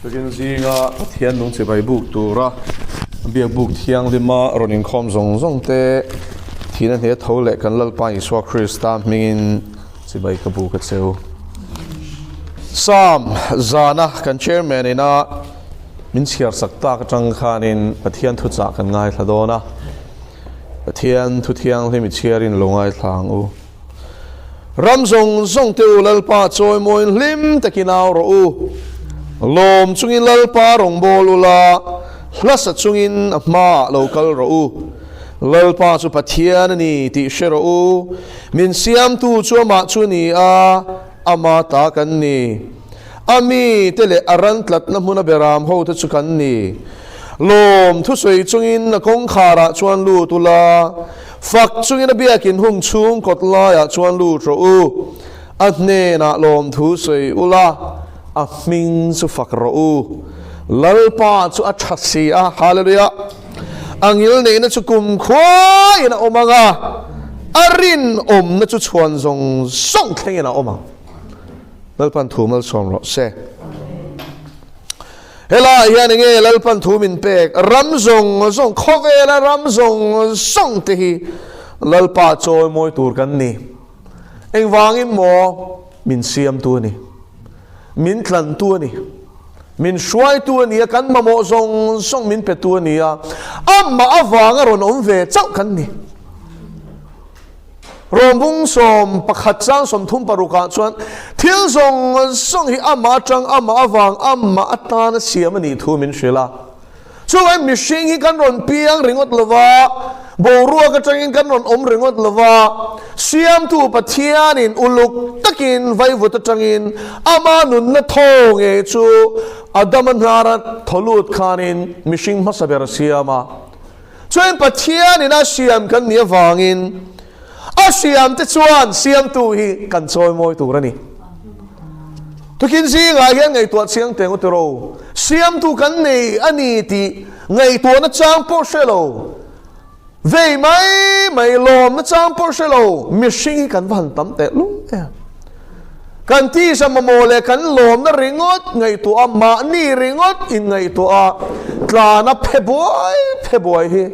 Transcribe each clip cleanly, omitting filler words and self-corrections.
Tukin zinga Pathian nung chibai buk tura biak buk thianghlima rawn inkhawm zawng zawng te thihna hne tho leh kan Lalpa Isua Krista hmingin chibai ka buk a cheu. Psalm zana kan chairman ina min chhiar sak tak atang khanin Pathian thuchah kan ngaithla dawn a. Pathian thu thianghlim i chhiarin lo ngaithla ang u. Ram zawng zawng te u Lalpa chawimawiin hlim takin au rawh u. Lawm chungin Lalpa rawngbâwl ula, hlasa chungin a hmaah lo kal rawh u. Lalpa chu Pathian a ni tih hre rawh u. Min siamtu chu amah chu a ni a, ama ta kan ni. A mite leh a ran tlatna hmuna beram hote chu kan ni. Lawm thusawi chungin a kawngkharah chuan lut ula, Fak chungin a biakin hung chhung kawt laiah chuan lut rawh u. A hnenah lawmthu sawi ula, a hming chu fak rawh u. Lalpa chu a tha si a, Hallelujah! A ngil neihna chu kum khuaiin a awm ang a, a rinawmna chu chhuan zawng zawng thlengin a awm ang. Lalpan thu malsawm rawh se. Helaiah hian enge Lalpan thu min pek? Ram zawng zawng, khawvela ram zawng zawng te hi Lalpa chawimawi tur kan ni. Engvangin maw? Min siamtu a ni. Min tlantu a ni. Min hruaitu a ni a, kan mamawh zawng zawng min petu a ni a, amah avanga rawn awm ve chauh kan ni. Rawmbung 11 chang 36 ah chuan thil zawng zawng hi amah atang, amah avang, amah atana siam a nih thu min hrilh a. Chuvangin mihring hi kan rawn piang ringawt lo va, boruak atangin kan rawn awm ringawt lo va, Siamtu Pathianin uluk takin vaivut atangin ama nunna thaw ngei chu Adama hnara thaw lut khanin mihring hmasa ber a siam a. Chuan Pathianin a siam kan nih avangin a siamte chuan siamtu hi kan chawimawi tur a ni. Tukin zingah hian ngaihtuah chiang teng u tiro, siamtu kan nei a ni tih ngaihtuahna chang pawh hre lo, vei mai mai lawmna chang pawh hre lo mihring hi kan va han tam teh lung em. Kan tisa mamawh leh kan lawmna ringawt ngaihtuah a, mahni ringawt in ngaihtuah a, tlana phe buai phe buai hi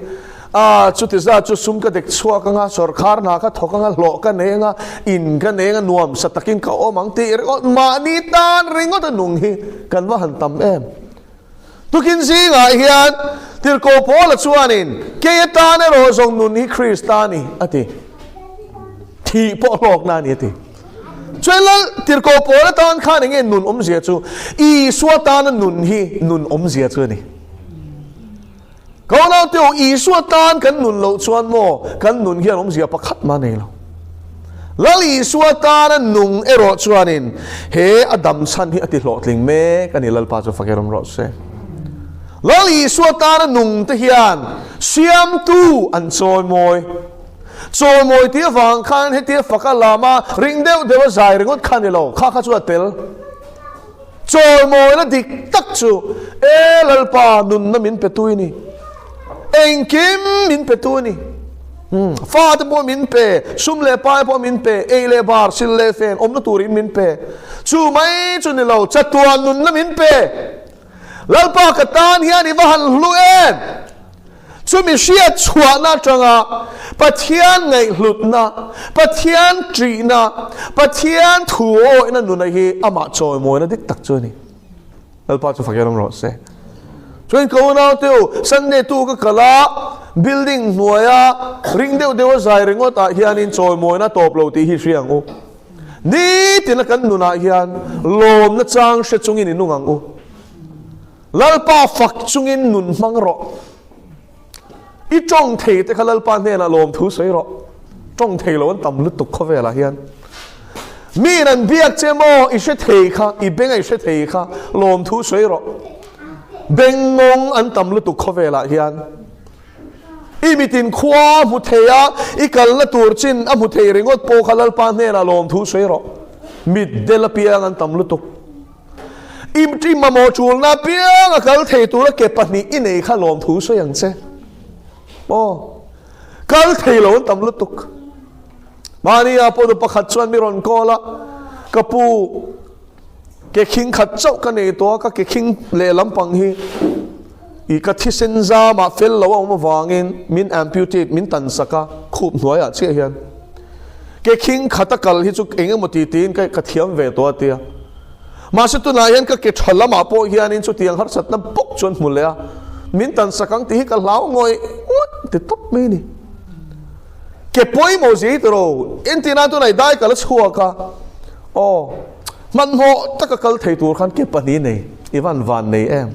a, chuti zat chu sum ka dek chhuak anga, sawrkhar hna ka thawk anga, hlawh ka nei anga, in ka nei anga, nuam sa takin ka awm ang tih ringawt, mahni tan ringawt a nung hi kan va han tam em. Tukin zingah hian Tirhkoh Paula chuanin, Kei atan erawh zawng nun hi Krista a ni, a ti. Thih pawh hlawkna a ni, a ti. Chuan Lal Tirhkoh Paula tan khan enge nun awmzia chu? Isua tana nun hi nun awmzia chu a ni. Ka unau te u, Isua tan kan nun loh chuan maw kan nun hian awmzia pakhat mah nei lo. Lal Isua tana nung erawh chuanin he a dam chhan hi a ti hlawhtling mek a ni, Lalpa chu fak erawm rawh se. Lal Isua tana nung te hian siamtu an chawimawi. Chawimawi tih avang khan hetia faka lama ring deuh deuh a zai ringawt kha a ni lo, kha kha chu a tel. Chawimawina dik tak chu E Lalpa nunna min pe tu i ni. Engkim min pe tu a ni. Fate pawh min pe, sum leh pai pawh min pe, ei leh bar, sil leh fen, awmna turin min pe. Chu mai chu ni lo, chatuan nunna min pe. Lalpa ka tan hian i va han hlu em! Chumi hriat chhuahna atanga Pathian ngaihhlutna, Pathian ṭihna, Pathian thu awihna nuna hi amah chawimawina dik tak chu a ni. Lalpa chu fak erawm rawh se. Chuan ka unaute u, Sunday tu ka kal a, building hnuaia ring deuh deuha zai ringawt ah hianin chawimawina tawp lo tih hi hria ang u. Nitina kan nunah hian lawmna chang hre chungin i nung ang u. Lalpa fak chungin nun hmang rawh. I tawng thei te kha Lalpa hnenah lawmthu sawi rawh. Tawng thei lo an tam lutuk khawvelah hian. Miin an biak che maw i hre thei kha, i beng a i hre thei kha lawmthu sawi rawh. Bengngawng an tam lutuk khawvelah hian. I mitin khua a hmu thei a, i kalna tur chin a hmu thei ringawt pawh kha Lalpa hnenah lawmthu sawi rawh. Mitdel apiang an tam lutuk. I i mamawh ṭulna apiang a kal thei tura ke pahnih i nei kha lawmthu sawi ang che. Aw, kal thei lo an tam lutuk. Mahnia pawh nu pakhat chuan mi rawn call a, ka pu, Ke khing khat chauh ka nei tawh a, ka ke khing lehlam pang hi i ka thisen zamah fel lo a awm avangin min amputate, min tan sak a, khup hnuaiah chiah hian. Ke khing khat a kal hi chu eng emaw ti tiin ka ka thiam ve tawh a tia. Mahse tunah hian ka ke tha lamah pawh hianin chutiang harsatna bawk chuan hmu leh a, min tan sak ang tih hi ka hlau ngawih ngawih ti tawp mai a ni. Ke pawimawh zia hi tiro, entirna tunah i dai kal a chhuak a, aw hmanhmawh taka kal thei tur khan ke pahnih nei, i van van nei em?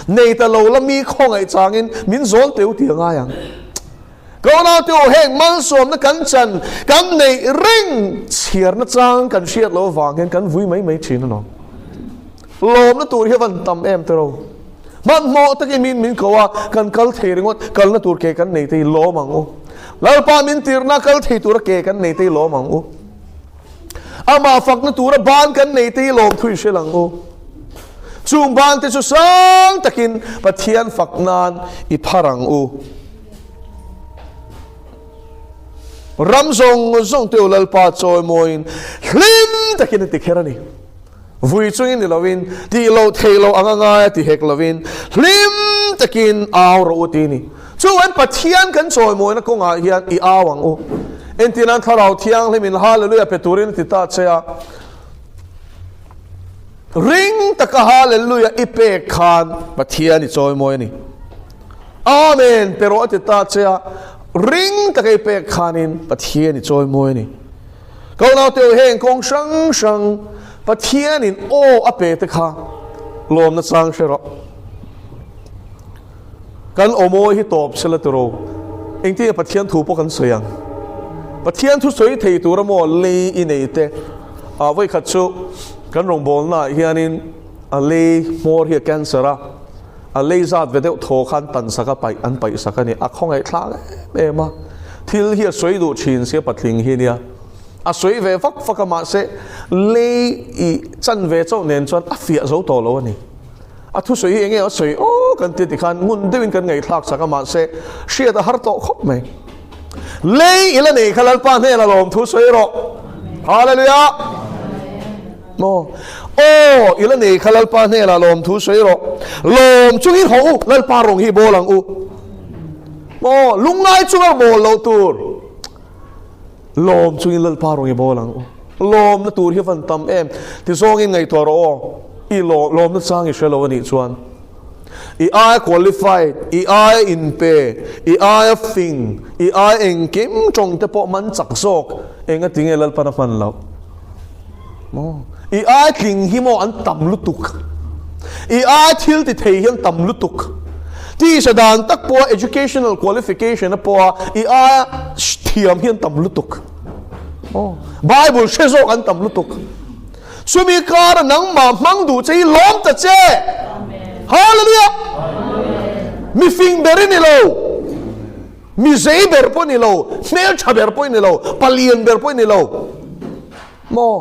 Nei ta lo la mi khawngaih changin min zawl teu tih a ngai ang. Ka unaute u, heng malsawmna kan chan, kan neih reng chhiarna chang kan hriat loh avang hian kan vui mai mai thin a lawm. Lawmna tur hi a van tam em tiro. Hmanhmawh takin min min ko a, kan kal thei ringawt, kalna tur ke kan nei te hi lawm ang u. Lalpa min tirna kal thei tura ke kan nei te hi lawm ang u. Amah fakna tura ban kan nei te hi lawm thui hrel ang u. Chung ban te chu sang takin Pathian fak nan i phar ang u. Ram zawng zawng te u Lalpa chawimawiin hlim takin a ti kher a ni. Vui chungin ni lovin, tih loh theih loh anga ngai a ti hek lovin, hlim takin au rawh u ti a ni. Chuan Pathian kan chawimawina kawngah hian i au ang u. Entirnan Thlarau Thianghlimin Hallelujah pe turin a ti ta che a. Ring taka Hallelujah i pek khan Pathian i chawimawi a ni. Amen pe rawh a ti ta che a, ring taka i pek khanin Pathian i chawimawi a ni. Ka unaute u heng kawng hrang hrang Pathianin aw a pe te kha lawmna chang hre rawh. Kan awmawi hi tawp se la tiro. Engtin nge Pathian thu pawh kan sawi ang? Pathian thu sawi thei tura maw lei i nei te? Ah vawikhat chu kan rawngbawlnaah hianin a lei hmawr hi a cancer a, a lei zat ve deuh thaw khan tan sak a paih an paih sak a ni. A khawngaih thlak em em a. Thil hi a sawi duh thin sia patling hi nia. A sawi ve vak vak a mahse lei i chan ve chauh nen chuan a fiah zo tawh lo a ni. A thusawi hi enge a sawi aw kan ti tikhan ngun deuhin kan ngaihthlak chak a mahse hriat a har tawh khawp mai. Lei i la nei kha Lalpa hnenah lawmthu sawi rawh. Hallelujah! Maw? Aw i la nei kha Lalpa hnenah lawmthu sawi rawh. Lawm chungin haw u, Lalpa rawng hi bawl ang u. Maw? Lungngai chunga bawl loh tur. Lawm chungin Lalpa rawng i bawl ang u. Lawmna tur hi a van tam em. Tizawngin ngaihtuah rawh aw. I lawmna chang i hre lo a nih chuan. I aia qualified, i aia inpe, i aia fing, i aia engkim tawng te pawh man chak zawk enga tinge Lalpan a hman loh. Maw? I aia tling hi maw an tam lutuk. I aia thil ti thei hi an tam lutuk. Tisa dan tak pawha educational qualification a pawha i aia thiam hi an tam lutuk. Maw? Bible hre zawk an tam lutuk. Chumi kara nangmah hmang duh che hi lawm ta che. Hallelujah! Mi fing ber i ni lo, mi zei ber pawh i ni lo, hmel tha ber pawh i ni lo, palian ber pawh i ni lo. Maw?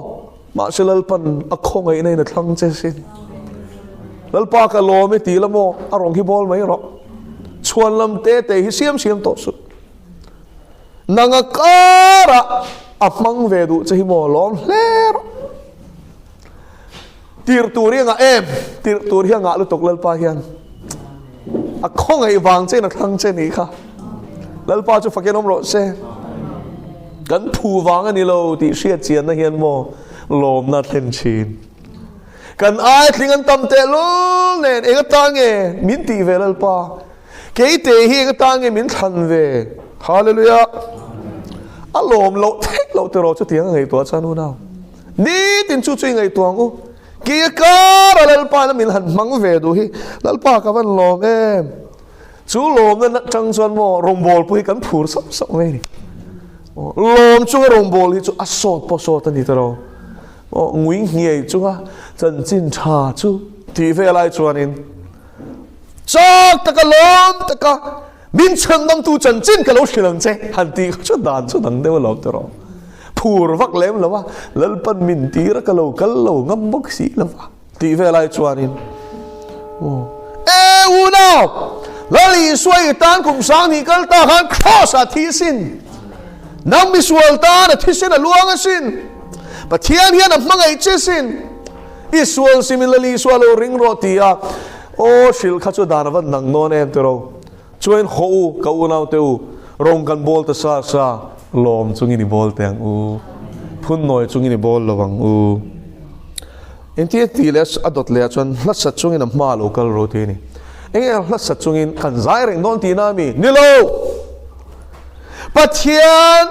Mahse Lalpan a khawngaihna in a thlang che sin. Lalpa ka lawm i ti la maw? A rawng hi bawl mai rawh. Chhuan lam te te hi siam siam tawh suh. Nanga karah a hmang ve duh che hi maw lawm hle rawh. Tirh tur hi a ngah em? Tirh tur hi a ngah lutuk Lalpa hian. A khawngaih vang chein a thlang che nih kha. Lalpa chu fakin awm rawh se. Kan phu vang a ni lo tih hriat chianna hian maw lawmna thlen thin. Kan ai tling an tam tehlul nen eng atan nge min tih ve Lalpa? Keite hi eng atan nge min thlan ve? Hallelujah! A lawm loh theih loh tiraw chutiang a ngaihtuah chuan unau. Nitin chu chu i ngaihtuah ang u. Kei a kara Lalpa na min han hmang ve duh hi Lalpa ka van lawm em. Chu lawmna atang chuan maw rawngbâwl pawh hi kan phur sauh sauh mai a ni. Lawm chunga rawngbâwl hi chu a sawt pawh sawt a ni tiraw. Aw ngui nghiai chunga chanchin tha chu tih vel ai chuanin Chak taka lawm taka min chhandamtu chanchin ka lo hrilh ang che han tih kha chu dan chu dang deuh a lo tawh rawh. Phur vak lem lo a, Lalpan min tir a ka lo kal lo ngam bawk si lo va tih vel ai chuanin aw E unau, Lal Isua i tan kum 2000 kal ta khan Kraws ah thi sin, nang misual tan a thisen a luang asin, Pathian hian a hmangaih che sin. I sual sim in Lal Isua lo ring rawh ti a, aw hrilh kha chu dan a va nang dawn em tiraw? Chuan haw u, ka unaute u, rawng kan bawl ta sa sa, lawm chungin i bawl teh ang u, phun nawi chungin i bawl lo ang u. Engtia tih leh a dawt leh ah chuan hla sat chungin a hma lo kal ro tih a ni. Enge hla sat chungin kan zai reng dawn tihna a mi? Ni lo! Pathian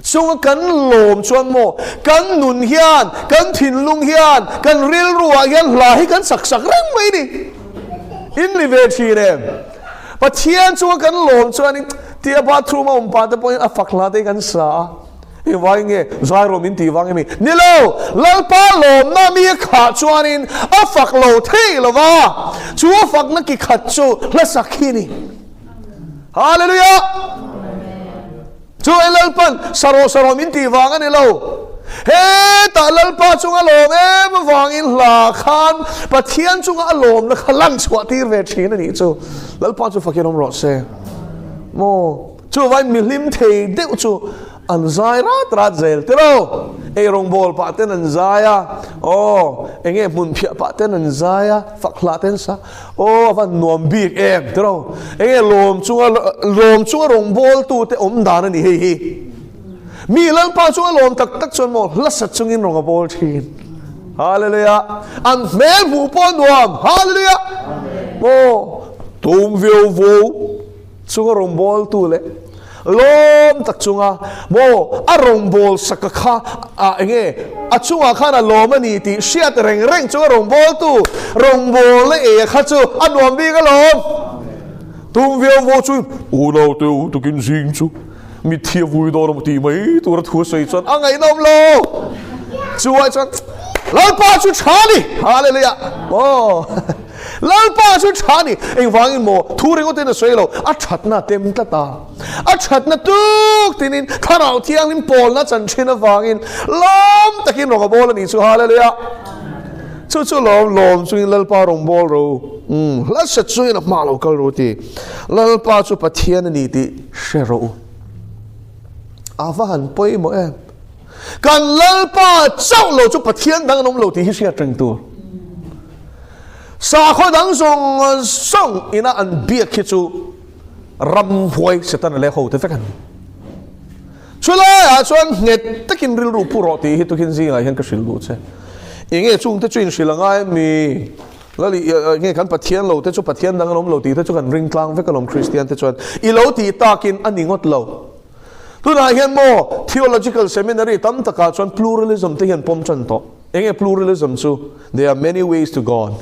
chunga kan lawm chuan maw kan nun hian, kan thinlung hian, kan rilru ah hian hla hi kan sak sak reng mai ni. In ni ve thin em? Pathian chunga kan lawm chuanin tia bathroom a awm pah te pawhin a fak hla te hi kan sa a. Engvangin nge zai rawh min tih vang emi? Ni lo! Lalpa lawmna mi a khah chuanin a fak lo thei lo va, chu a fakna ki khat chu hlasak hi a ni. Hallelujah! Chu ai Lalpan sa rawh sa rawh min tih vang a ni lo. Hetah Lalpa chunga lawm em avangin hla khan Pathian chunga a lawmna kha lan chhuah tir ve thin a nih chu. Lalpa chu fakin awm rawh se. Maw? Chuvangin mi hlim thei deuh chu an zai rat rat zel tiraw? Eirawngbawl pah ten an zai a, aw enge hmun phiah pah ten an zai a, fak hlah ten sa. Aw a van nuam bik em tiraw? Enge lawm chunga lawm chunga rawngbawltu te awm dan a ni hei hi. Mi Lalpa chunga lawm tak tak chuan maw hlasa chungin rawng a bawl thin. Hallelujah! An hmel hmuh pawh a nuam. Hallelujah! Maw tum viau vo. Chunga rawngbawltu leh lawm tak chunga maw a rawngbâwl saka kha ah enge a chungah khan a lawm a ni tih hriat reng reng chunga rawngbawltu rawngbâwlna ei a kha chu a nuam bik alawm. Tum viau maw chu unaute u tukin zing chu mitthi a vui dawn a maw tih mai tura thu a sawi chuan a ngaihnawm lo. Chu ai chuan Lalpa chu tha a ni. Hallelujah! Aw. Lalpa chu tha a ni. Engvangin maw? Thu ringawtin a sawi lo. A thatna a tem tlat a. A thatna tuk tinin Thlarau Thianghlim pawlna chan thin avangin lawm takin rawng a bawl a nih chu. Hallelujah! Chu chu lawm lawm chungin Lalpa rawn bawl ro. Umm, hla hre chungin a hma lo kal ro ti. Lalpa chu Pathian a ni tih hre rawh u. A va han pawimawh em! Kan Lalpa chauh lo chu Pathian dang an awm lo tih hi hriat reng tur. Sakhaw dang zawng zawng ina an biak hi chu ramhuai Setana leh hote vek an ni. Chulaiah chuan nghet takin rilru pu rawh tih hi tukin zingah hian ka hrilh duh che. Enge chungte chu inhrilh a ngai mi? Lali enge kan Pathian lo te chu Pathian dang an awm lo tih te chu kan ring tlang vek alawm Kristian te chuan. I lo tih takin a ni ngawt lo. Tunah hian maw Theological Seminary tam takah chuan pluralism te hian pawm tan tawh. Enge pluralism chu? There are many ways to God.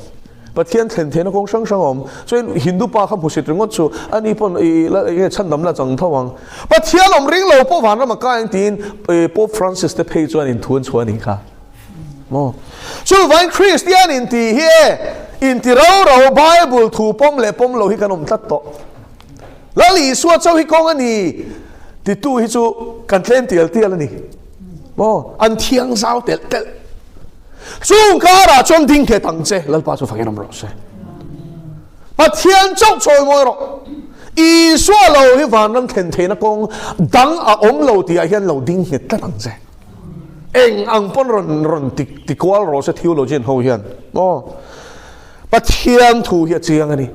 Pathian thlen theihna kawng hrang hrang a awm. Chuan Hindu pa kha hmusit ringawt chu ani pawn i la enge chhandam la chang tho ang. Pathian awm ring lo pawh vanram a kai ang tiin Pope Francis te phei chuan inthu an chhuah a nih kha. Maw? Chuvangin Kristian inti hi e inti ro ro Bible thu pawm leh pawm lo hi kan awm tlat tawh. Lal Isua chauh hi kawng a ni titu hi chu kan tlem tial tial a ni. Maw? An thiang zau telh telh. Chung karah chuan ding nghet ang che, Lalpa chu fakin awm rawh se. Pathian chauh chawi mawi rawh. Isua lo hi vanram thlen theihna kawng dang a awm lo tihah hian lo ding nghet tlat ang che. Eng ang pawn rawn rawn ti ti kual rawh se theologian ho hian. Maw? Pathian thu hi a chiang a ni.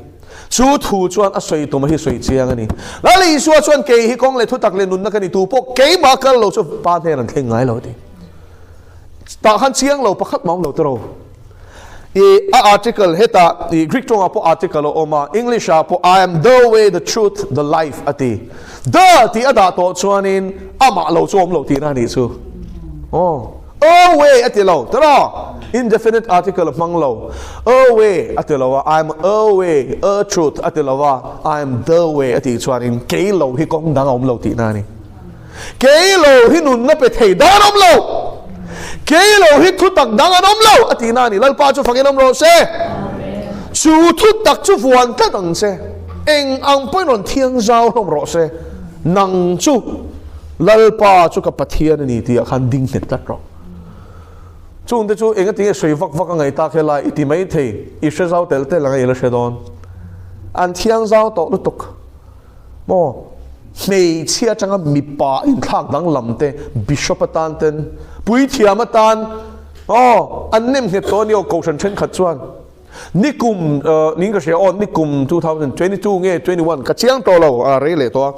Chu thu chuan a sawi tum a hi sawi chiang a ni. Lal Isua chuan kei hi kawng leh thutak leh nunna ka ni tu pawh keimah kal lo chu Pa hnen an thleng ngai lo a ti. Tah khan chiang lo pakhat mah awm lo tiraw. I a article hetah i Greek tawngah pawh article a awm a, English ah pawh I am the way, the truth, the life a ti. The tih a dah tawh chuanin amah lo chu awm lo tihna a nih chu. Aw. A way a ti lo, tiraw? Indefinite article a hmang lo. A way a ti lo a, I am a way, a truth a ti lo a, I am the way a tih chuanin kei lo hi kawng dang a awm lo tihna a ni. Kei lo hi nunna pe thei dang an awm lo. Kei lo hi thutak dang an awm lo a tihna a ni. Lalpa chu fangin awm rawh se. Chu thutak chu vuan tlat ang che. Eng ang pawhin rawn thiang zau hlawm rawh se. Nang chu Lalpa chu ka Pathian a ni tih ah khan ding nghet tlat rawh. Chungte chu enga tinge sawi vak vak a ngaih tak helai i ti mai thei, i hre zau telh telh ang a i la hre dawn. An thiang zau tawh lutuk. Maw? Hmeichhia atanga mipa inthlak danglam te, Bishop atan ten, puithiam atan. Aw, an nem nghet tawh a ni aw Kohhran thenkhat chuan. Nikum, niin ka hria aw, nikum 2022 nge 21 ka chiang tawh lo, a rei leh tawh a.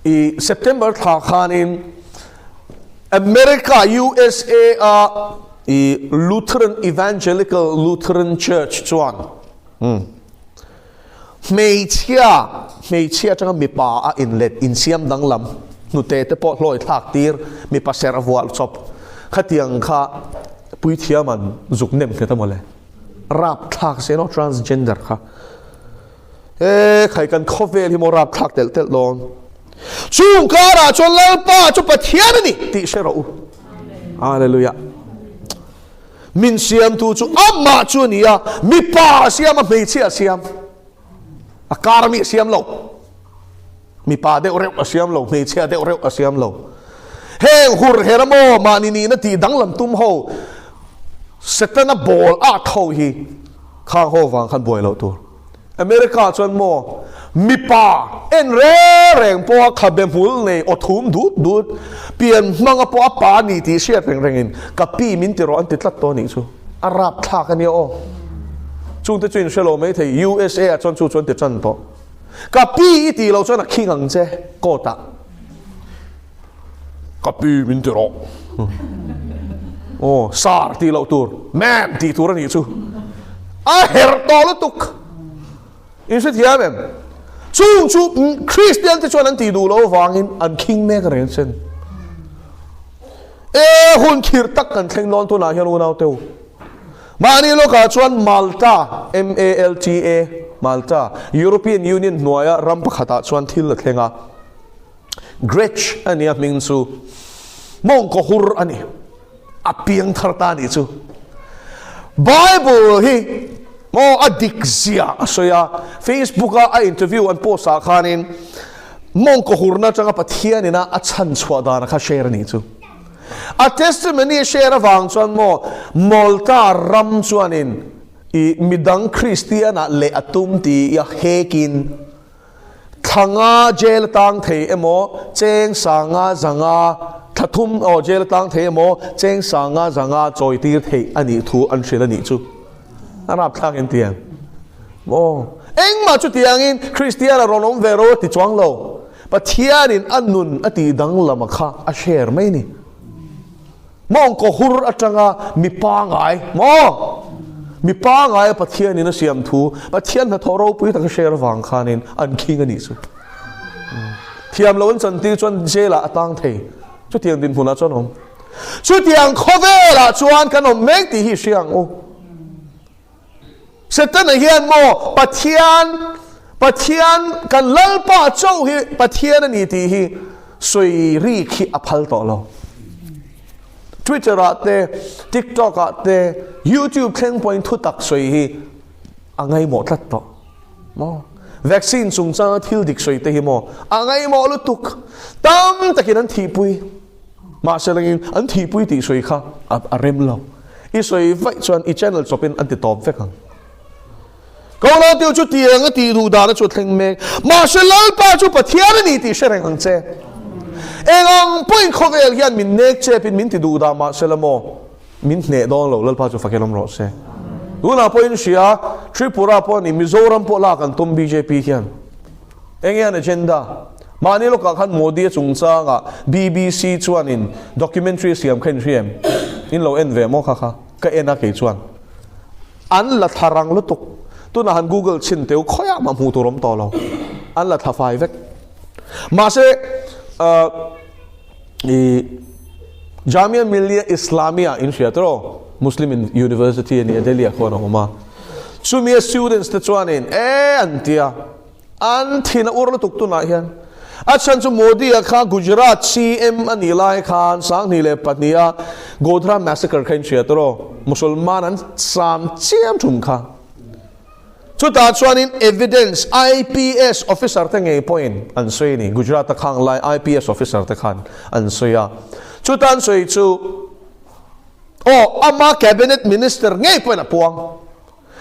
I September thla khanin America, USA a i Lutheran Evangelical Lutheran Church chuan Hmeichhia, hmeichhia atanga mipa a inlet, insiam danglam, hnute te pawh hlawi thlak tir, mipa serh vuah chawp, khatiang kha puithiam an zuk nem nghet a mawle. Rapthlak se no transgender kha. E khai kan khawvel hi maw rapthlak telh telh dawn. Chung karah chuan Lalpa chu Pathian a ni tih hre rawh u. Hallelujah. Min siamtu chu amah chu a ni a, mipa a siam a, hmeichhia a siam. A kar ami a siam lo. Mipa deuh reuh a siam lo, hmeichhia deuh reuh a siam lo. Heng hur her amaw mahni nihna tih danglam tum ho, Setana ball at ho hi khang ho vang khan buai loh tur. America chuan maw mipa en reng reng pawha khabe hmul nei aw thum dut dut, pian hmanga pawh a pa ni tih hriat reng rengin ka pi min ti rawh an ti tlat tawh anih chu. A rapthlak a nia aw. Chungte chu in hre lo mai thei, USA ah chuan chu chu an ti tan tawh. Ka pi i tih loh chuan a khing ang che court ah. Ka pi min ti rawh. Aw, sir tih loh tur, ma'am tih tur a nih chu. A herh tawh lutuk. In hrethiam em? Chung chu Kristian te chuan an tih duh loh avangin an khing mek reng sen. E hun khirh tak kan thleng dawn tunah hian unau teu. Mahni lawkah chuan Malta, M-A-L-T-A, Malta, European Union hnuaia ram pakhatah chuan thil a thleng a. Gretsch a nia hming chu mawngkaw hur a ni. A piang thar ta nih chu. Bible hi maw a dik zia a sawi a, Facebook a a interview an post ah khanin mawngkaw hurna atanga Pathian ina a chhan chhuah dana kha share a nih chu. A testimony a share avang chuan maw Malta ram chuanin i midang Kristian ah leh a tum ti a hekin Thla nga jail a tang thei emaw, cheng sanga zanga thla thum aw jail a tang thei emaw, cheng sanga zanga chawi tir theih a nih thu an hrilh a nih chu. A rapthlak in tiang. Maw? Engmah chutiangin Kristian a rawn awm ve ro a ti chuang lo. Pathianin a nun a tih danglam a kha a share mai a ni. Mawngkaw hur atanga mi pangai maw? Mi pangai a Pathianin a siam thu, Pathian hnathawh ropui tak a share avang khanin an khing a nih chu. Thiam lo an chantir chuan jail ah a tang thei. Chutiang dinhmunah chuan awm. Chutiang khawvelah chuan kan awm mek tih hi hria ang u. Setana hian maw Pathian, Pathian kan Lalpa chauh hi Pathian a ni tih hi sawi rik hi a phal tawh lo. Twitter ah te, TikTok ah te, YouTube thleng pawhin thutak sawi hi a ngaimawh tlat tawh. Maw? Vaccine chungchanga thil dik sawi te hi maw a ngaimawh lutuk. Tam takin an thihpui. Mahse langin an thihpui tih sawi kha a rem lo. I sawi vaih chuan i channel chawpin an ti tawp vek ang. Ko lo tiu chu tiang a tih duh dana chu a thleng mek. Mahse Lalpa chu Pathian a ni tih hre reng ang che. Eng ang pawhin khawvel hian min nek chepin min ti duh dah mahse la maw min hneh dawn lo Lalpa chu fakin awm rawh se. Tunah pawhin hria Tripura pawh a ni Mizoram pawh lak an tum bjp hian. Enge an agenda? Mahni lawkah khan Modi-a chungchangah BBC chuanin documentary a siam kha in hria em? In lo en ve maw kha kha? Ka en a kei chuan. An la thla rang lutuk. Tunah han Google chhin teu khawiah mah hmuh tur awm tawh lo. An la thla fai vek. Mahse, uh, i Jamia Millia Islamia in hria tawh Muslim University a ni a Delhi ah khuan a awm a. Chumi a students te chuanin e an tia an thin a ur lutuk tunah hian a chhan chu Modi a kha Gujarat CM a nih lai khan 2002 a Godhra massacre kha in hria tawh Musalman an sam chiam thum kha. Chutah chuanin evidence IPS officer te ngei pawhin an sawi a ni. Gujarat a khang lai IPS officer te khan an sawi a. Chuta an sawi chu aw ama cabinet minister ngei pawhin a puang.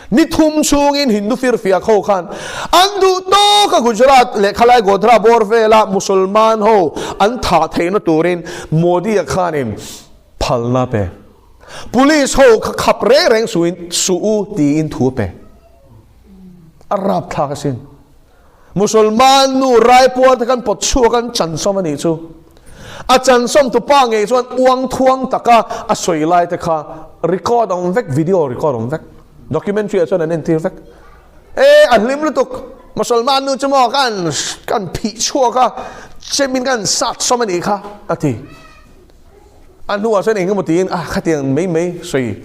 Ni thum chhungin Hindu firfiak ho khan an duh tawk a Gujarat leh khalai Godhra bawr vela Musalman ho an thah theihna turin Modi-a khanin phalna pe. Police ho kha khap reng reng suhin suh u tiin thu a pe. A rapthlak asin. Musulman nu raipuar te khan pawt chhuak an chansawm a nih chu. A chansawm tu pa ngei chuan uang thuang taka a sawi lai te kha record awm vek, video record awm vek. Documentary ah chuan an entir vek. E a hlim lutuk. Musulman nu chu maw kan kan phih chhuak a, chemin kan sat sawm a nih kha a ti. A hnuah chuan engemaw tiin ah khatiang mai mai sawi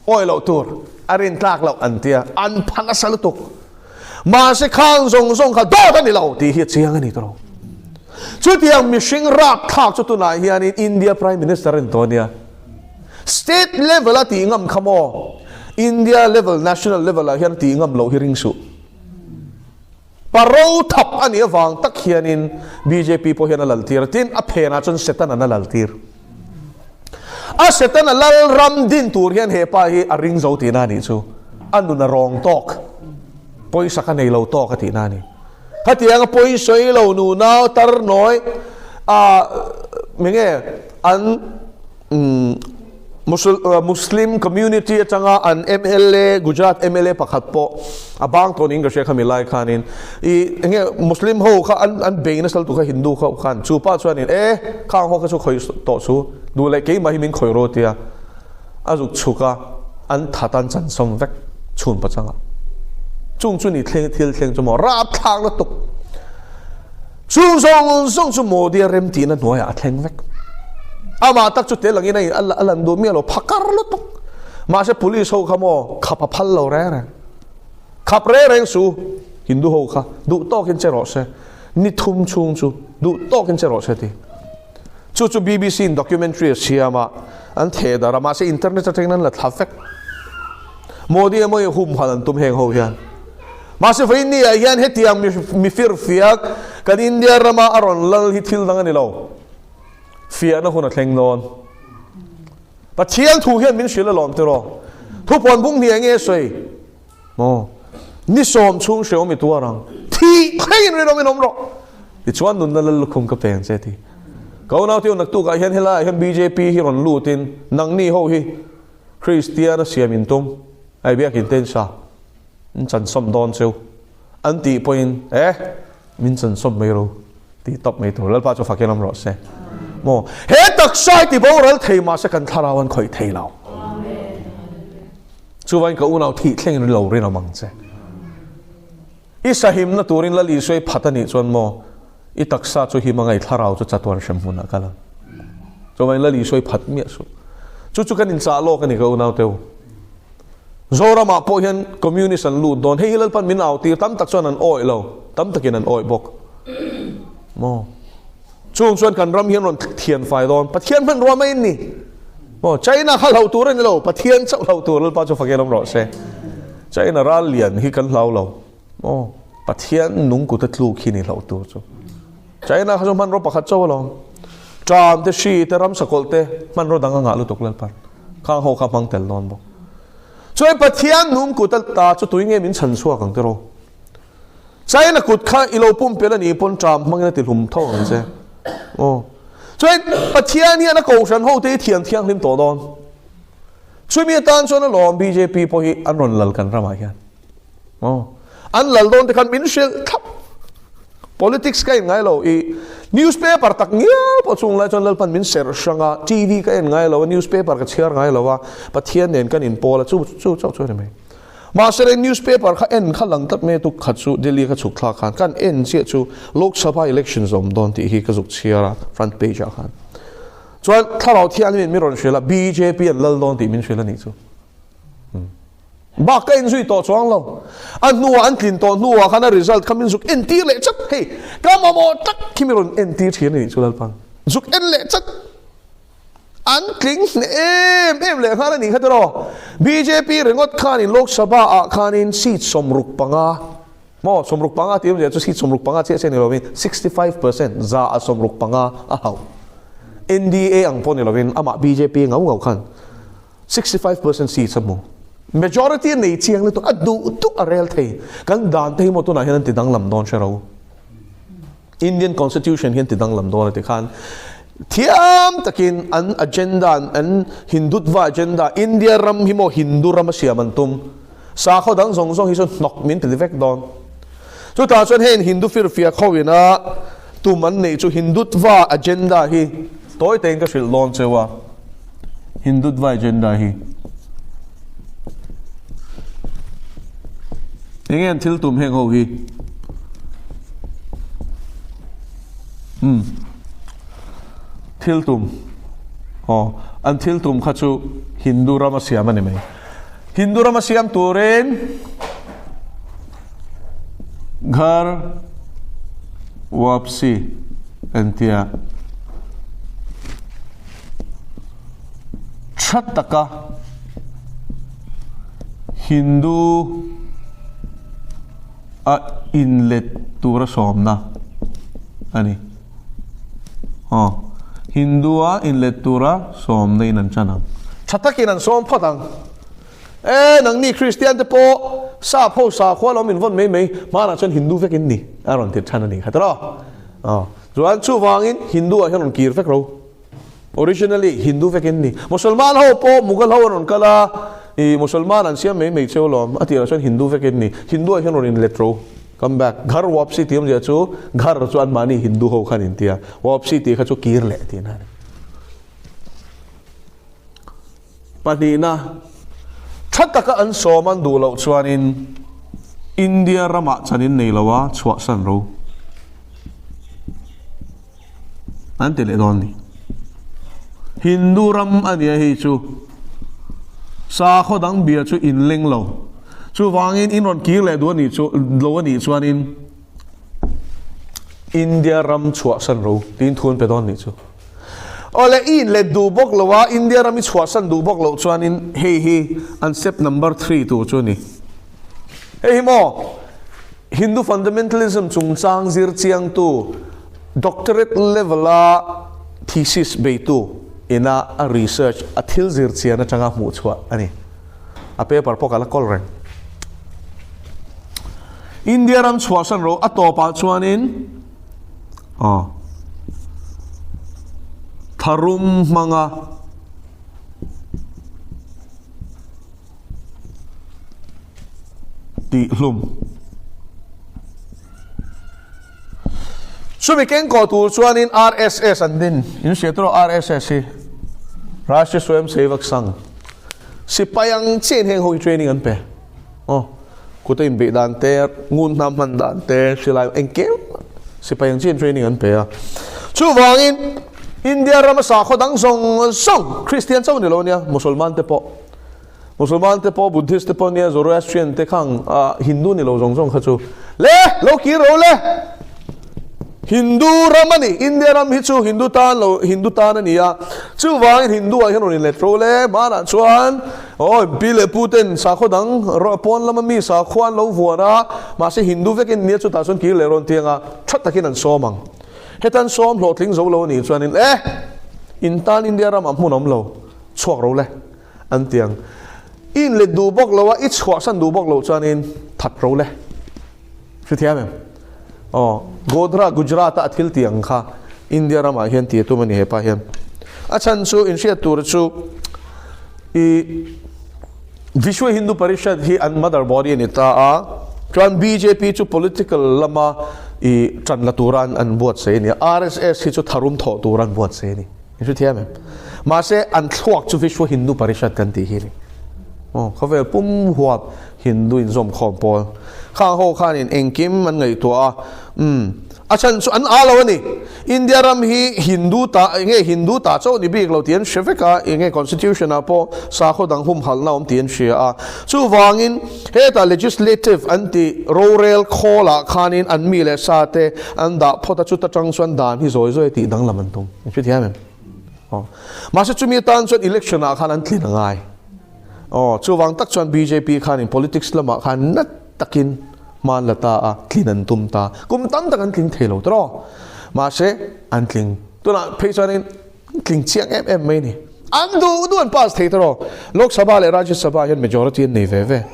awi loh tur a rin tlak loh an tia, an pha nasa lutuk. Mahse khang zawng zawng kha dawt a ni lo tih hi a chiang a ni tawh lo. Chutiang mihring rapthlak chu tunah hianin India Prime Minister a ni tawh a nia. State level a tih ngam kha maw? India level, national level ah hian tih ngam loh hi ring suh. Paro thap a nih avang tak hianin bjp pawh hian a lal tir a, tin a phenah chuan Setana'n a lal tir. A Setana lal ram din tur hian he pa hi a ring zo tihna a nih chu. A nun a rawng tawk, pawisa ka nei lo tawk a tihna a ni. Khatianga pawisawi lo nunau tar nawi a enge an Muslim community atanga an mla Gujarat mla pakhat pawh a bang tawn in ka hria khami lai khanin i enge Muslim ho kha an an bei nasal tu kha Hindu kha khan chu pa chuanin e khang ho kha chu khawi tawh chu duh leh keimah hi min khawi rawh tia a zuk chhuk a an that an chan sawm vek chhun pachanga chung chu ni thleng thil thleng chu maw rapthlak lutuk Chung zawng zawng chu Modi a remtihna hnuaiah a thleng vek. Amah tak chu tel angin a a lan duh miah lo, phakar lutuk. Mahse police ho kha maw khap a phal lo reng reng. Khap reng reng su, Hindu ho kha duh tawkin che rawh se, ni thum chhung chu duh tawkin che rawh se ti. Chu chu BBC in documentary a siam a, an theh darh a, mahse internet atangin an la thla vek. Modi emaw i humhalh an tum heng ho hian. Mahse vawiin ni ah hian hetiang mi firfiak kan India rama a rawn lal hi thil dang a ni lo. Fiahna hun a thleng dawn. Pathian thu hian min hrilh alawm tiraw. Thupuan bung hnih enge sawi? Maw? Ni sawm chhung hreawm i tuar ang. Thih thlengin rinawm in awm rawh. Tichuan nunna lal lukhum ka peng che ti. Ka unau te naktuk ah hian helaiah hian bjp hi rawn lut in nangni ho hi Kristian a siam in tum ai biakin te in sa in chansawm dawn cheu an tih pawhin e min chansawm mai ro tih tawp mai tur Lalpa chu fakin awm rawh se. Maw he taksa hi ti boral thei mahse kan thlarau an khawih thei lo. Chuvain ka unau thih thlengin ri lo rinawm ang che. I sahimna turin Lal Isua i phat a nih chuan maw i taksa chu him anga i thlarau chu chatuan hrem hmunah kal ang. Chuvain Lal Isua i phat miah suh. Chu chu kan inchah lawk a ni ka unau teu. Zoramah pawh hian communist an lut dawn. Hei hi Lalpan min au tir tam tak chuan an awih lo. Tam takin an awih bawk. Maw? Chung chuan kan ram hian rawn thian fai dawn. Pathian hmanrua mai an ni. Maw? China kha hlauh tur a ni lo. Pathian chauh hlauh tur Lalpa chu fakin awm rawh se. China ral lian hi kan hlau lo. Maw? Pathian nung kut a tluk hi ni hlauh tur chu. China kha chu hmanraw pakhat chauh alawm. Ṭam te, hri te, ramsa kawlh te hmanraw dang a ngah lutuk Lalpan. Khang ho kha hmang tel dawn bawk. Chuan Pathian nung kut a ta chu tui nge min chhan chhuak ang tiraw? China kut kha i lo pumpelh a nih pawn ṭam hmangin a ti hlum tho ang che. Aw. Chuan Pathian hian a kohhran ho te hi thiam thianghlim tawh dawn. Chumi atan chuan alawm bjp pawh hi an rawn lal kan ramah hian. Aw. An lal dawn te khan min hrilh thlap. Politics ka en ngai lo i newspaper tak ngial pawh chung lai chuan Lalpan min serh hrang a, TV ka en ngai lo a, newspaper ka chhiar ngai lo a, Pathian nen kan inpawl a, chu chu chauh chu a ni mai. Mahse reng newspaper kha en kha lang tlat mai a tuk khat chu Delhi ka chhuk thlak khan kan en chiah chu Lok Sabha elections awm dawn tih hi ka zuk chhiar a front page ah khan. Chuan Thlarau Thianghlim in min rawn hrilh a bjp an lal dawn tih min hrilh a nih chu. Bak ka inzui tawh chuang lo. A hnuah an tlin tawh hnuah khan a result kha min zuk entir leh chat. Hei, ka mamawh tak khi min rawn entir thin a nih chu Lalpan. Zuk en leh chat. An tling hneh em em leh nghal a nih kha tiraw. Bjp ringawt khanin Lok Sabha ah khanin seat 65, maw 65 tih awmzia chu seat 65 chiah chiah ni lovin 65% za a 65 a hauh. NDA ang pawh ni lovin amah bjp ngau ngau khan 65% seats a hmu. Majority a nei chiang lutuk, a duh duh a rel thei. Kan dan te hi maw tunah hian an ti danglam dawn hre ro. Indian Constitution hian ti danglam dawn a ti khan. Thiam takin an agenda, an Hindutva agenda, India ram hi maw Hindu rama siam an tum. Sakhaw dang zawng zawng hi chu hnawk min ti vek dawn. Chutah chuan heng Hindu firfiak ho ina tum an neih chu Hindutva agenda hi tawi tein ka hrilh dawn cheu a. Hindutva agenda hi enge an thil tum heng ho hi? Umm. Thil tum. Aw, an thil tum kha chu Hindu rama siam a ni mai. Hindu rama siam turin Ghar Wapsi an tia. Tha taka Hindu a inlet tura sawmna a ni. Aw, Hindu-a inlet tura sawmna in an chan ang. Tha takin an sawm phawt ang. E, nangni Kristian te pawh sap ho sakhua lo min vawn mai mai, hmanah chuan Hindu vek in ni a rawn ti than a ni kha tawh. Aw, chuan chuvangin Hindu-ah hian rawn kir vek ro. Originally Hindu vek in ni. Musalman ho pawh Mughal ho an rawn kal a, ih Musalman an siam mai mai cheu lawm a tih ah chuan Hindu vek in ni. Hindu ah hian rawn in let ro, come back. Ghar wapsi tih awmzia chu Ghar chu anmahni Hindu ho khan in tia, wapsi tih kha chu kir leh tihna a ni. Pahnihna, tha taka an sawm an duh loh chuanin India ramah chan in nei lo a, chhuahsan ro an ti leh dawn ni. Hindu ram a nia hei chu sakhaw dang bia chu in leng lo. Chuvangin in rawn kir leh duh a nih chu lo a nih chuanin India ram chhuahsan ro tiin thu an pe dawn nih chu. Awle, i inlet duh bawk lo a, India ram i chhuahsan duh bawk loh chuanin hei hi an step number three tur chu a ni. Hei hi maw Hindu fundamentalism chungchang zir chiangtu doctorate level-a thesis beitu ina a research a thil zir chian atanga hmuh chhuah a ni. A paper pawh ka la kawl reng. India ram chhuahsan ro a tawpah chuanin Aw. Tharum hmanga tihhlum. Chumi kengkaw tur chuanin RSS an din. In hriat erawh RSS hi Rashtriya Swayamsevak Sangh sipai ang chiahin heng ho hi training an pe. Aw, kut a inbeih dan te, ngun hnam hman dan te, hrilai engkim sipai ang chiin training an pe a. Chuvangin India rama sakhaw dang zawng zawng Kristian chauh ni lo ania, Musulman te pawh, Musulman te pawh, Buddhist te pawh ania, Zoroastrian te khang Hindu ni lo zawng zawng kha chu le lo kir ro le. Hindu ram a ni, India ram hi chu Hindu tan lo, Hindu tan a ni a, chuvangin Hindu ah hian rawn inlet ro le, hmanah chuan aw pi leh pu ten sakhaw dang pawn lama mi sakhua an lo vuan a, mahse Hindu vekin nia chutah chuan kir leh rawn tiang a, tha takin an sawm ang. Heta an sawm hlawhtling zo lo a nih chuanin e, in tan India ramah hmun awm lo, chhuak ro le an tiang. I inlet duh bawk lo a, i chhuahsan duh bawk loh chuanin that ro le. Hrethiam em? Aw, Godhra, Gujarat-a a thil tih ang kha India ramah hian tih a tum a ni hepa hian. A chhan chu inhriat tur chu i Vishwa Hindu Parishad hi an mother body a ni ta a, chuan bjp chu political lama i tan la tura an an buatsaih a ni a, RSS hi chu tharum thawh tura an buatsaih a ni. In hrethiam em? Mahse an thluak chu Vishwa Hindu Parishad kan tih hi a ni. Aw, khawvel pum huap Hindu inzawmkhawm pawl. Khang ho khanin engkim an ngaihtuah a, umm, a chhan chu an aa lo a ni. India ram hi Hindu ta, enge Hindu ta chauh ni bik lo tih an hre vek a, enge Constitution ah pawh sakhaw dang humhalhna awm tih an hria a. Chuvangin hetah legislative an tih rorel khawl ah khanin an mi leh sa te an dah phawt a, chuta tang chuan dan hi zawi zawi tih danglam an tum. In hrethiam em? Aw. Mahse chumi atan chuan election ah khan an tlin a ngai. Aw, chuvang tak chuan bjp khanin politics lamah khan nat takin hma an la ta a, tlin an tum ta. Kum tam tak an tling thei lo tawh. Mahse, an tling. Tunah phei chuanin tling chiang em em mai a ni. An duh duh an pass thei tawh. Lok Sabha leh Rajya Sabha hian majority an nei ve ve.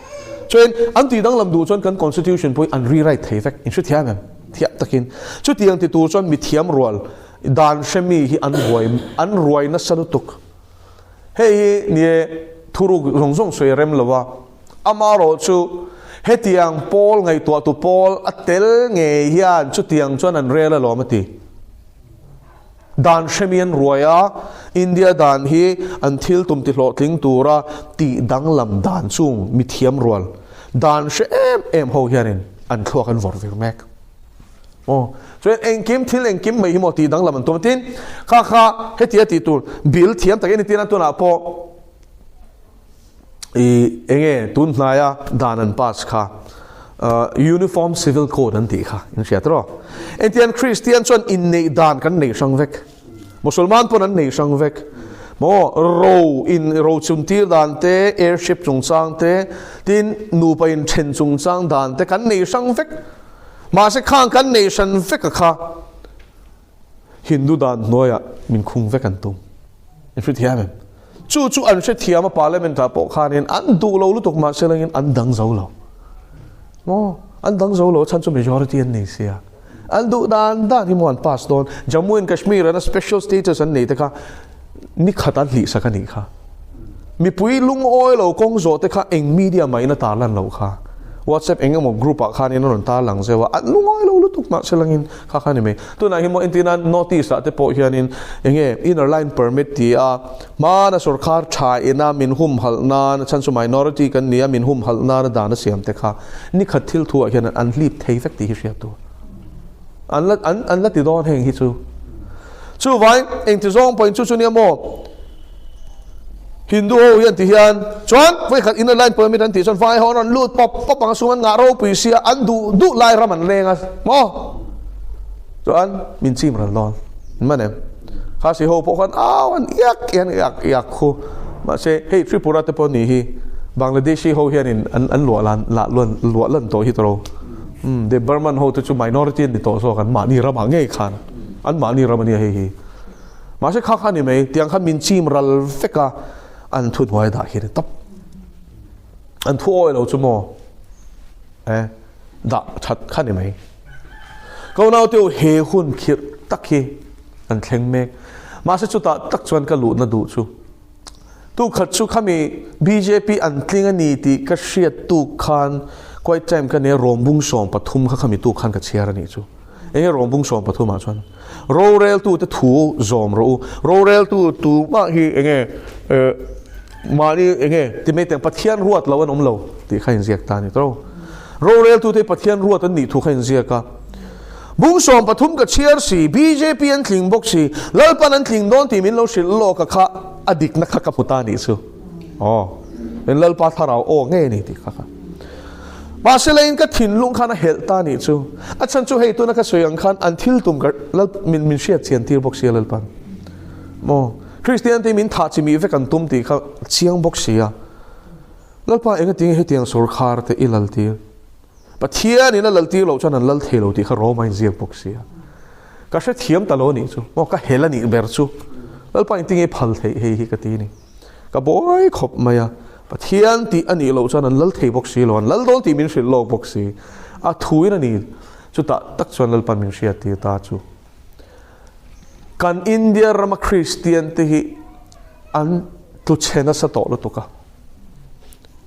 Chuan an tih danglam duh chuan kan constitution pawh hi an rewrite thei vek. In hrethiam em? Thiam takin. Chutiang ti tur chuan mithiam rual. Dan hre mi hi an ruai an ruai nasa lutuk. Hei hi nie thuruk zawng zawng sawi a rem lo a, amarawh chu hetiang pawl ngaihtuahtu pawl a tel ngei hian chutiang chuan an rel alawm a ti. Dan hre mi an ruai a, India dan hi an thil tum ti hlawhtling tura tih danglam dan chung mithiam rual dan hre em em ho hianin an thluak an vawrh vir mek. Aw, chuan engkim thil engkim mai hi maw tih danglam an tum a, tin kha kha hetia tih tur bill thiam tak en tir a tunah pawh i enge tun hnaia dan an pass kha uniform civil code an tih kha in hriat rawh. Engtian Kristian chuan inneih dan kan nei hrang vek. Musulman pawn an nei hrang vek. Maw ro in ro chuntir dan te, airship chungchang te, tin nupa in then chungchang dan te kan nei hrang vek. Mahse khang kan nei hran vek a kha Hindu dan hnuaiah min khung vek an tum. In hrethiam em? Chu chu an hrethiam a parliament ah pawh khanin an duh lo lutuk mahse langin an dang zo lo. Maw? An dang zo lo a chhan chu majority an nei sia. An duh dan dan hi maw an pass dawn. Jammu and Kashmir ana special status an nei te kha ni khat an hlih sak a nih kha. Mipui lungawi lo kawng zawh te kha eng media mah in a tar lan loh kha. WhatsApp eng emaw group ah khanin a rawn tar lang zeuh a, an lungawi lo lutuk mah se langin kha kha ni mai. Tunah hi maw entirna North East ah te pawh hianin eng nge inner line permit ti a hmana sorkar tha ina min humhalh nan a chhan chu minority kan ni a min humhalh nana dan a siam te kha ni khat thil thu ah hian an hlip thei vek tih hi hriat tur. An la an an la ti dawn heng hi chu. Chuvai engti zawng pawhin chu chu nia maw? Hindu ho hian ti hian chuan vawikhat inner line permit an tih chuan vai ho an rawn lut pawp pawp ang a sum an ngah ropui sia an duh duh lai ram an leng a maw? Chuan min chim ral dawn man em? Khasi ho pawh khan au an iak ian iak iak khu mahse hei Tripura te pawh ni hi Bangladeshi ho hianin an an luah lan lah luan luah lan tawh hi tawh Umm de Burman ho te chu minority an ni tawh zawk an mahni ramah ngei khan an mahni ram ania hei hi. Mahse kha kha ni mai tiang khan min chim ral vek a an thu hnuai dah hi a ni tawp. An thu awi lo chu maw eh dah that kha ni mai. Ko nau te u he hun khirh tak hi an thleng mek. Mahse chutah tak chuan ka luhna duh chu. Tukhat chu khami bjp an tling a ni tih ka hriat tuk khan quiet time ka nei a, Rawmbung 13 kha khami tuk khan ka chhiar a nih chu. Enge Rawmbung 13 ah chuan roreltu te thu zawm rawh u, roreltu tumah hi enge mahni enge ti mai teng Pathian ruat lo an awm lo tih kha inziak ta a ni tawh. Roreltu te hi Pathian ruat an nih thu kha inziak a. Bung 13 ka chhiar si, bjp an tling bawk si, Lalpan an tling dawn tih min lo hrilh lawk a kha a dikna kha ka hmu ta nih chu. Aw, in Lalpa thlarau aw ngei a ni tih kha kha. Mahse leiin ka thinlung khan a helh ta nih chu. A chhan chu hei tuna ka sawi ang khan an thil tum ka Lal min min hriat chian tir bawk si a Lalpan. Maw, Kristian te min thah chimih vek an tum tih kha chiang bawk si a. Lalpa engatinge hetiang sorkhar te i lal tir? Pathianin a lal tir loh chuan an lal thei lo tih kha Roma inziak bawk si a. Ka hrethiam ta lo a nih chu. Aw ka hel a nih ber chu. Lalpa engtin nge phal theih hei hi ka ti ni. Ka buai khawp mai a. Pathian tih a nih loh chuan an lal thei bawk si lo, an lal dawn tih min hrilh lawk bawk si. A thuin a ni. Chutah tak chuan Lalpan min hriat tir ta chu. Kan India rama Kristian te hi an tluchhe nasa tawh lutuk a.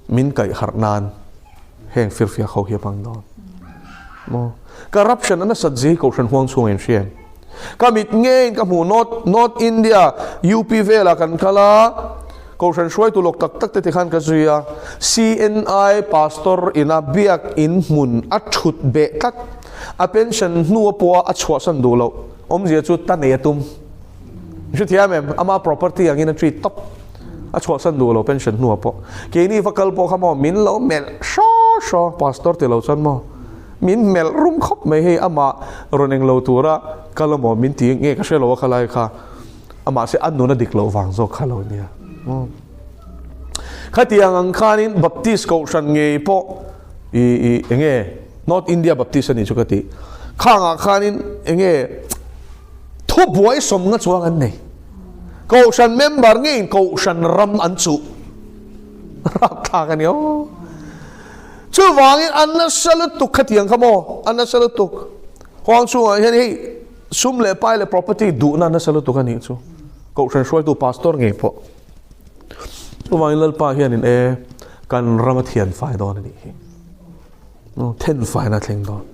Min kaih harh nan heng firfiak ho hi a hmang dawn maw? Corruption a nasat zia hi Kohhran huang chhungah in hria em? Ka mit ngeiin ka hmuh North North India UP velah kan kal a, Kohhran hruaitu lawk tak tak te tikhan ka zui a, CNI Pastor ina biak in hmun a thut beh tlat, a pension hnu a pawha a chhuahsan duh loh awmzia chu ta nei a tum. Hrethiam em? Ama property angin a treat tawp. A chhuahsan duh lo pension hnuah pawh. Keini va kal pawh kha maw min lo melh hraw hraw pastor ti lo chuan maw min melh rum khawp mai hei amah rawn eng lo tura kal amaw min ti nge ka hre lo a khalai kha amah se a nun a dik loh vang zawk kha lo nia. Khatiang ang khanin Baptist kohhran ngei pawh i i enge North India Baptist a nih chu ka ti. Khangah khanin enge Thubuai sawmna chuang an nei. Kohhran member ngeiin kohhran ram an chuh. Rapthlak a ni aw. Chuvangin an nasa lutuk khatiang kha maw? An nasa lutuk. Huang chhungah hian hei. Sum leh pai leh property duhna nasa lutuk a nih chu. Kohhran hruaitu pastor ngei pawh. Chuvangin Lalpa hianin e kan ram a thian fai dawn a nih hi. Then faina thleng dawn.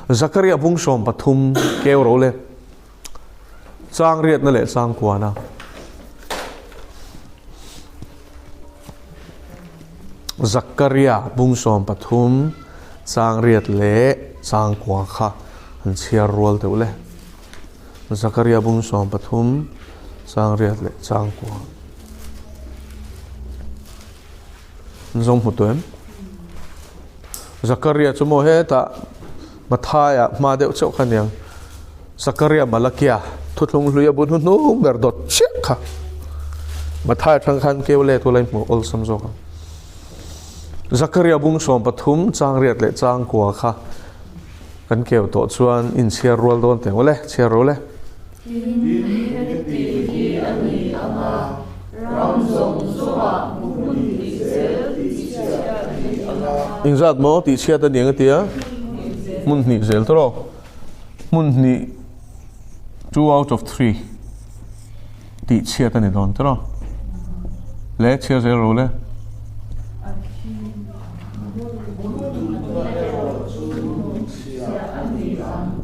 Zakaria bung 13 keu ro le. Chang riatna leh chang kuana. Zakaria bung 13 chang riat leh chang kua kha an chhiar rual deuh le. Zakaria bung 13 chang riat leh chang kua. An zawng hmu tawh em? Zakaria chu maw hetah Mathaia hma deuh chauh kha aniang. Zakaria Malakia thuthlung hlui a bu hnuhnung ber dawt chiah kha. Mathaia atang khan keu let ula i hmuh awlsam zawk ang. Zakaria bung 13 chang riat leh chang kua kha kan keu tawh chuan inchhiar rual dawn teh ule, chhiar ru le. Tin, heti hi a ni ang a, ram zawng zawngah hmun hnih zel tihchhiat a ni ang a. Engzat maw tihchhiat a ni ang a tia? Hmun hnih zel tawh rawh. Hmun hnih, two out of three, tihchhiat a ni dawn tawh rawh. Le, chhiar zel rawh le.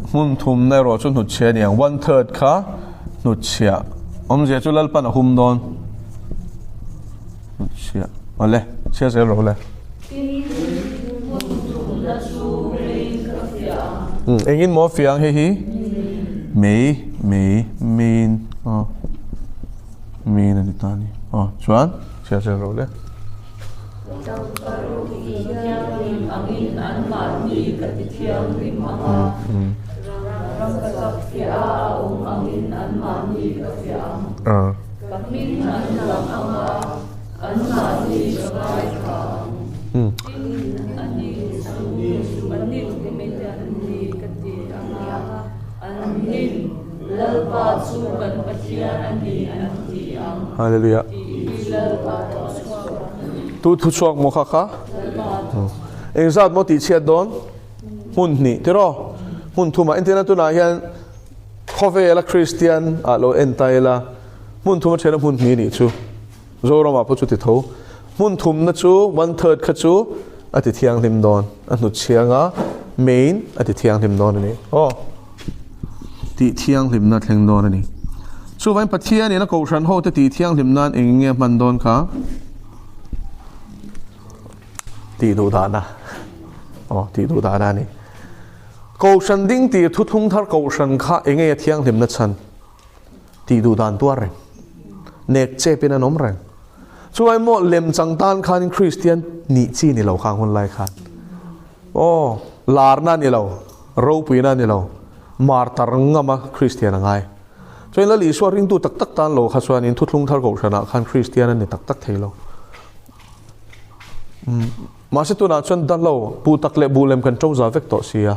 Hmun thumna erawh chu hnutchhiah a ni ang. One third kha hnutchhiah. Awmzia chu Lalpan a hum dawn. Hnutchhiah. Awle, chhiar zel rawh le. Engin maw fiah ang hei hi? Mei, mei, mein. Aw. Mein a ni ta a ni. Aw, chuan chhiar zel rawh le. Hallelujah. Tu thu chhuak maw kha kha? Engzat maw tih chhiat dawn? Hmun hnih tiraw? Hmun thumah entirna tunah hian khawvela Kristian ah lo en ta ila hmun thuma thena hmun hnih nih chu. Zoramah pawh chu ti tho. Hmun thumna chu one third kha chu a ti thianghlim dawn. A hnut chhianga main a ti thianghlim dawn a ni. Aw. Tih thianghlimna thleng dawn a ni. Chuvangin Pathianin a kohhran hote tih thianghlim nan eng nge hman dawn kha? Tih duh dahna. Aw, tih duh dahna a ni. Kohhran ding tir thuthlung thar kohhran kha eng nge a thianghlimna chhan? Tih duh dan tuar reng. Nek chepin an awm reng. Chuvangin maw lemchang tan khanin Kristian nih chi ni lo khang hun lai khan. Aw, larna a ni lo, ropuina a ni lo, martar ngama Kristian a ngai. Chuan Lal Isua ringtu tak tak tan lo kha chuanin thuthlung thar kohhranah khan Kristian a ni tak tak thei lo. Mahse tunah chuan dan lo, buh tak leh buh lem kan ṭo za vek tawh si a.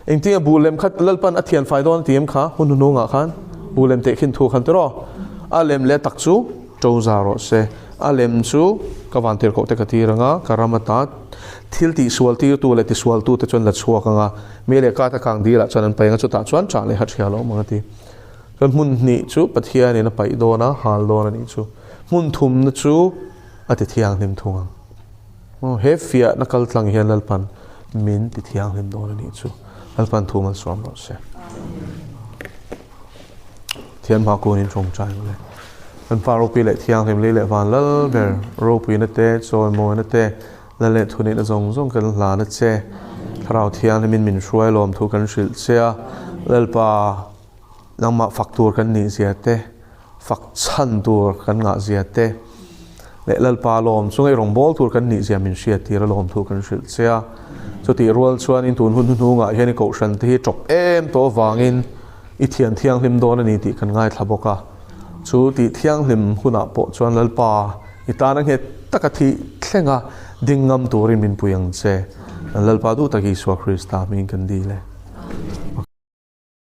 Engtinge buh lem kha Lalpan a thian fai dawn a ti em kha hun hnuhnungah khan buh lem tehkhin thu khan tiraw? A lem leh tak chu ṭo za rawh se. A lem chu ka van tirhkoh te ka tir ang a, ka ram ata thil tihsual tirtu leh tisualtu te chuan la chhuak ang a, mi leh kata kang dilah chuan an paih ang a, chutah chuan ṭah leh ha ṭhia lo awm ang a ti. Chuan hmun hnih chu Pathianin a paih dawn a, hal dawn a nih chu. Hmun thumna chu a ti thianghlim thung ang. Aw, he fiahna kal tlang hian Lalpan min ti thianghlim dawn a nih chu. Lalpan thu malsawm rawh se. Thian hma kunin tawngtai ang le. Kan Pa ropui leh thianghlim lei leh van lal ber ropuina te, chawimawina te, lal leh thuneihna zawng zawng kan hlan a che. Thlarau thianghlimin min hruai lawm thu kan hrilh che a. Lalpa nangmah fak tur kan nih zia te, fak chhan tur kan ngah zia te leh Lalpa lawm chunga i rawngbâwl tur kan nih zia min hriat tir a lawm thu kan hrilh che a. Chutih rual chuan in tun hun hnuhnungah hian i kohhran te hi ṭawp em tawh avangin i thian thianghlim dawn a ni tih kan ngaithla bawk a. Chu tih thianghlim hunah pawh chuan Lalpa i tana nghet taka thih thlenga ding ngam turin min pui ang che. Lalpa duh tak Isua Krista hmingin kan dil e.